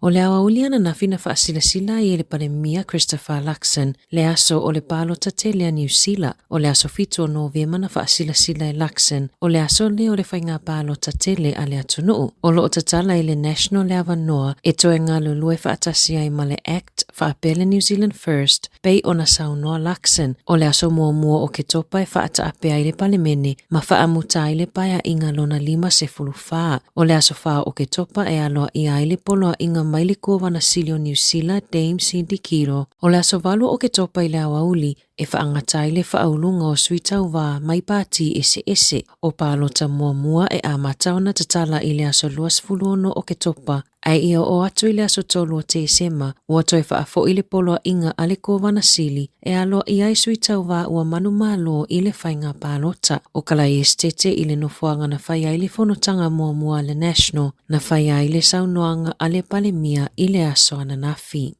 O le aoauli ananafi na faasilasila ai e le Palemia Christopher Luxon le aso o le palota tele a Niu Sila. O le aso 7 o Novema na faasilasila e Luxon o le aso lea o le faiga palota tele a le atunuu. O lo o tatala i le National le avanoa e toe galulue faatasi ai ma le Act faapea le New Zealand First pei ona saunoa Luxon, o le aso muamua o Oketopa e faataape ai le Palemene ma faamuta ai le Paeaiga lona 54. O le aso 4 o Oketopa e aloaia ai le poloaiga mai le Kovana Sili o Niu Sila Dame Cindy Kiro. O le aso 8 o Oketopa i le aoauli e faagata ai le faauluga o sui tauva mai pati eseese. O palota muamua e amata ona tatala i le aso 26 o Oketopa Ae ia oo atu i le aso 3 o Tesema, ua toe faafo'i le poloaiga a le Kovana Sili e aloaia ai sui tauva ua manumalo i le faiga palota. O Kalai Esetete i le nofoaga na fai ai le fonotaga muamua a le National, na fai ai le saunoaga a le Palemia i le aso ananafi.